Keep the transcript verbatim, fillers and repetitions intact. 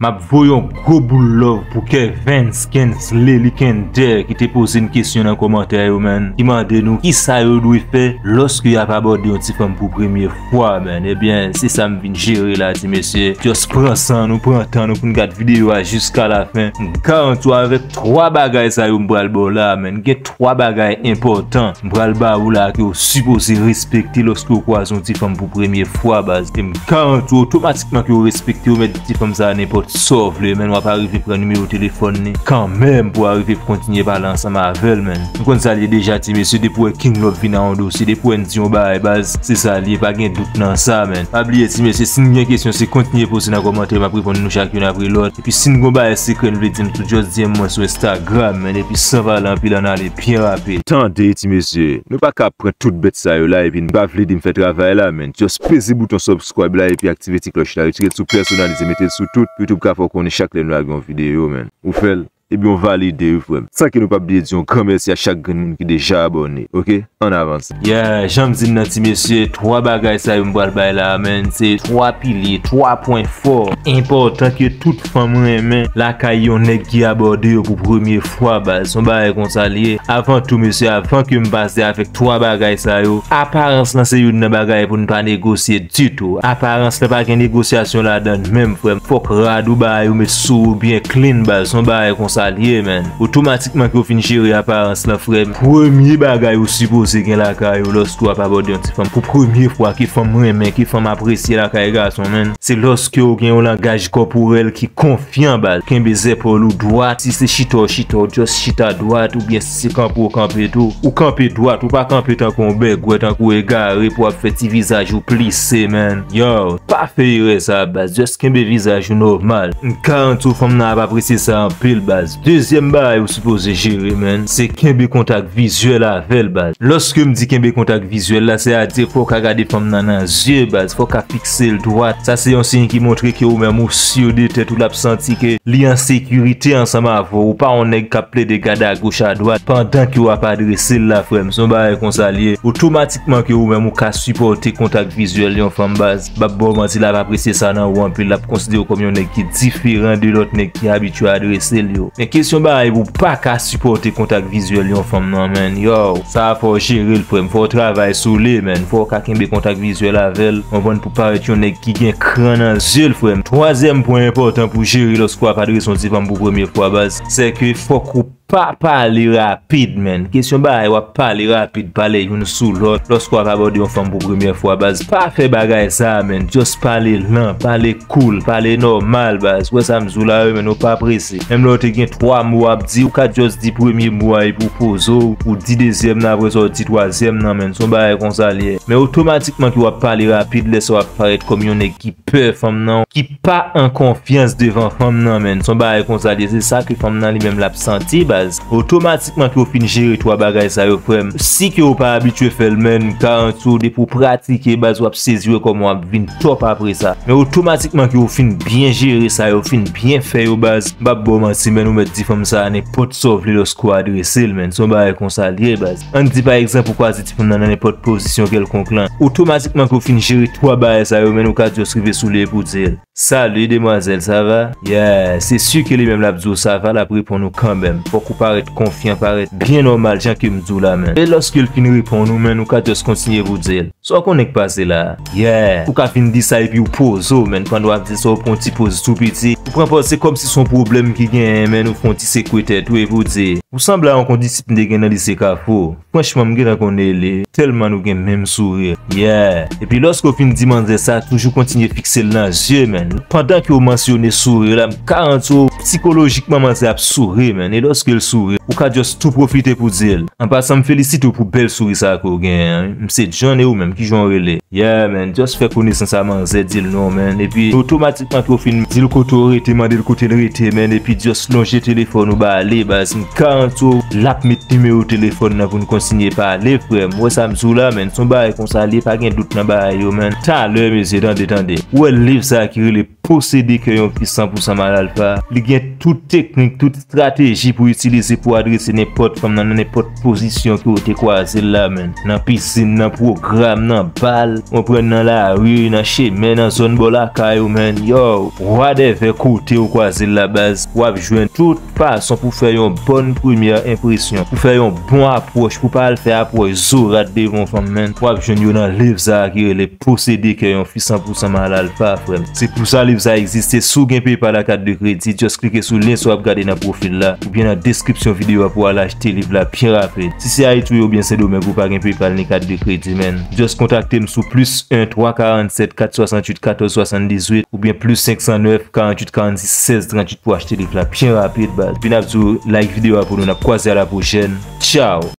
M ap voye yon gwo boul love pou Kevens Kensley Likender ki te poze n kesyon nan kòmantè yo, man, ki mande nou kisa yo dwe fè lòske y ap abòde yon ti fanm pou premye fwa, man. Ebyen, se sa m vin jere la, ti mesye. Just pran san nou, pran tan nou pou n gad videyo a jiska lafen. M garanti w avèk twa bagay sa yo m pral ba w la, man. Gen twa bagay enpòtan m pral ba ou la ke w sipoze respekte lòske w kwaze yon ti fanm pou premye fwa, baz. E m garanti w otomatikman ke w respekte, w mèt di ti fanm sa a nenpòt sa w vle, man. W ap arive pran nimewo telefòn li kanmenm pou w arive kontinye pale ansanm avè l, man. Nou konn sa l ye deja, ti mesye, depi w wè King Love vin a yon dosye, depi w wè n di yon bagay, baz, se sa l ye, pa gen dout nan sa, man. Pa bliye, ti mesye, si n gen kesyon, se kontinye poze nan kòmantè, m ap reponn nou chak youn apre lòt. Epi si n gon bagay sekrè n vle di m tou, just D M mwen sou Instagram, man. Epi san pale anpil, ann ale byen rapid. Tande, ti mesye, nou pa ka pran tout bèt sa yo la epi n pa vle di m fè travay la, man. Just peze bouton subscribe la epi aktive ti klòch la. Retire l sou pèsonalize, mete l sou tout, pou YouTube ka fè w konnen chak lè nou lage yon videyo, man. Ou fè l, ebyen w valide wi, frè m. San ke nou p ap bliye di yon gran mèsi a chak grenn moun ki deja abòne, oke? Ann avanse. Yeah, jan m di n nan, ti mesye, twa bagay sa yo m pral bay la a, man, se twa pilye, twa pwen fò, enpòtan ke tout fanm renmen lakay yon nèg ki abòde yo pou premye fwa, baz. Se yon bagay konsa l ye. Avan tou, mesye, avan ke m pase avèk twa bagay sa yo, aparans lan se youn nan bagay pou n pa negosye ditou. Aparans lan pa gen negosyasyon ladan l menm, frè m. Fòk rad ou bagay ou met sou ou byen clean, baz. Se yon bagay konsa l ye, man. Otomatikman ke w fin jere aparans lan, frè m, premye bagay ou sipoze gen lakay ou lòske w ap abòde yon ti fanm pou premye fwa, ke fanm renmen, ke fanm apresye lakay gason, man, se lòske w gen yon langaj kòporèl ki konfyan, baz. Kenbe zèpòl ou dwat, si se chita w chita, w just chita dwat, oubyen si se kanpe w kanpe tou, ou kanpe dwat, ou pa kanpe tankou yon bègwè, tankou egare pou w ap fè ti vizaj ou plise, man. Yo, pa fè erè sa, baz. Just kenbe vizaj ou nòmal. M garanti w fanm nan ap apresye sa anpil, baz. Dezyèm bagay ou sipoze jere, man, se kenbe kontak vizyèl avè l, baz. Lòske m di kenbe kontak vizyèl la, sètadi fò w ka gade fanm nan nan zye, baz. Fò w ka fikse l dwat. Sa se yon siy ki montre ke ou menm ou si de tèt ou, l ap santi ke li an sekirite ansanm avè w. Ou pa yon nèg k ap plede gade agoch adwat pandan ke w ap adrese l la, frè m. Se yon bagay konsa l ye. Otomatikman ke ou menm ou ka sipòte kontak vizyèl yon fanm, baz. M p ap ba w manti, l ap apresye sa nan ou anpil. L ap konsidere w kòm yon nèg ki diferan de lòt nèg ki abitye adrese l yo. Men kesyon bagay pou w pa ka sipòte kontak vizyèl yon fanm nan, man. Yo, sa a fò w jere l, frè m. Fò w travay sou li, man. Fò w ka kenbe kontak vizyèl avè l, konprann, pou parèt yon nèg ki gen kran nan zye l, frè m. Twazyèm pwen enpòtan pou jere lòske w ap adrese yon ti fanm pou premye fwa, baz, se ke fòk ou pa pale rapid, man. Kesyon bagay w ap pale rapid, pale youn sou lòt lòske w ap abòde yon fanm pou premye fwa, baz. Pa fè bagay sa, man. Just pale lan, pale cool, pale nòmal, baz. Ou wè sa m di w la, wi, man, ou pa prese. Menm lè w te gen twa mo w ap di, ou ka just di premye mo a epi w poze w, ou di dezyèm nan, apre sa w di twazyèm nan, man. Se yon bagay konsa l ye. Men otomatikman ke w ap pale rapid, lè sa w ap parèt kòm yon nèg ki pè fanm nan, ki pa an konfyans devan fanm nan, man. Se yon bagay konsa l ye, se sa ke fanm nan li menm l ap santi, baz. Otomatikman ke w fin jere twa bagay sa yo, frè m, si ke w pa abitye fè l, man, m garanti w, depi w pratike, baz, w ap sezi wè kòman w ap vin top apre sa. Men otomatikman ke w fin byen jere sa yo, w fin byen fè yo, baz, m p ap ba w manti, man, ou mèt di fanm sa a nenpòt sa w vle lòske w adrese l, man. Se yon bagay konsa l ye, baz. Ann di, pa egzanp, ou kwaze ti fanm nan nan nenpòt pozisyon kèlkonk lan. Otomatikman ke w fin jere twa bagay sa yo, man, ou ka just rive sou li epi w di l, "Salut, demoiselle, ça va?" Yeah, se si ke li menm l ap di w "Ça va", l ap reponn ou kanmenm. Fòk ou parèt konfyan, parèt byen nòmal, jan ke m di w la, man. E lòske l fin reponn ou, man, ou ka just kontinye pou w di l, "Sa w konnen k pase la a?" Yeah. Ou ka fin di sa epi w poze w, man, pandan w ap di sa, w pran yon ti poz tou piti. Ou pran pòz se kòmsi se yon pwoblèm ki genyen, man, ou fè yon ti sekwe tèt ou epi w di, "Ou sanble a yon kondisip m te gen nan lise Kafou." Franchman, m gentan konnen li, tèlman nou gen menm souri. Yeah. Epi lòske w fin di manzè sa, toujou kontinye fikse l nan zye, man. Pandan ke w mansyone souri la, m garanti w, sikolojikman manzè ap souri, man. E lòske l souri, ou ka just tou pwofite pou di l, "An pasan, m felisite w pou bèl souri sa a ke w genyen an. M se John, e ou menm, kijan w rele?" Yeah, man, just fè konesans a manzè, di l non, man. Epi, otomatikman ke w fin di l kote w rete, mande l kote l rete, man. Epi, just lonje telefòn ou ba li, baz. M garanti w, l ap met nimewo telefòn nan pou n kontinye pale, frè m. Ou wè sa m di w la, man. Se yon bagay konsa l ye, pa gen dout nan bagay yo, man. Talè, mesye, tande, tande. Ou wè liv sa a ki rele posede kè yon fi san pou san mal alfa. Li gen tout teknik, tout estrateji pou itilize pou adrese nenpòt fanm nan, nan nenpòt pozisyon ke w te kwaze l la, menn. Nan pisin, nan pwogram, nan bal, w konprann, nan lari, nan chemen, nan zòn bò lakay ou, menn. Yo, whatever kote w kwaze l la, baz, w ap jwenn tout fason pou fè yon bòn premyè enpresyon, pou fè yon bon apwòch, pou pa al fè apwòch zorat devan yon fanm, menn. W ap jwenn yo nan liv sa a ki rele Posede kè yon fi san pou san mal alfa, frè m. Se pou sa liv sa a egziste. Si w gen PayPal ak kat de kredi, just klike sou lyen sa w ap gade nan pwofil la, oubyen nan deskripsyon videyo a pou w al achte liv la byen rapid. Si se Ayiti w ye oubyen Sendomeng ou pa gen PayPal ni kat de kredi, menn, just kontakte m sou plis en twa karannsèt kat swasantuit katòz swasanndizuit oubyen plis senk san nèf karanntuit karannsis sèz tranntuit pou achte liv la byen rapid, baz. Epi n ap di w like videyo a pou nou, n ap kwaze a la pwochèn. Tchaw!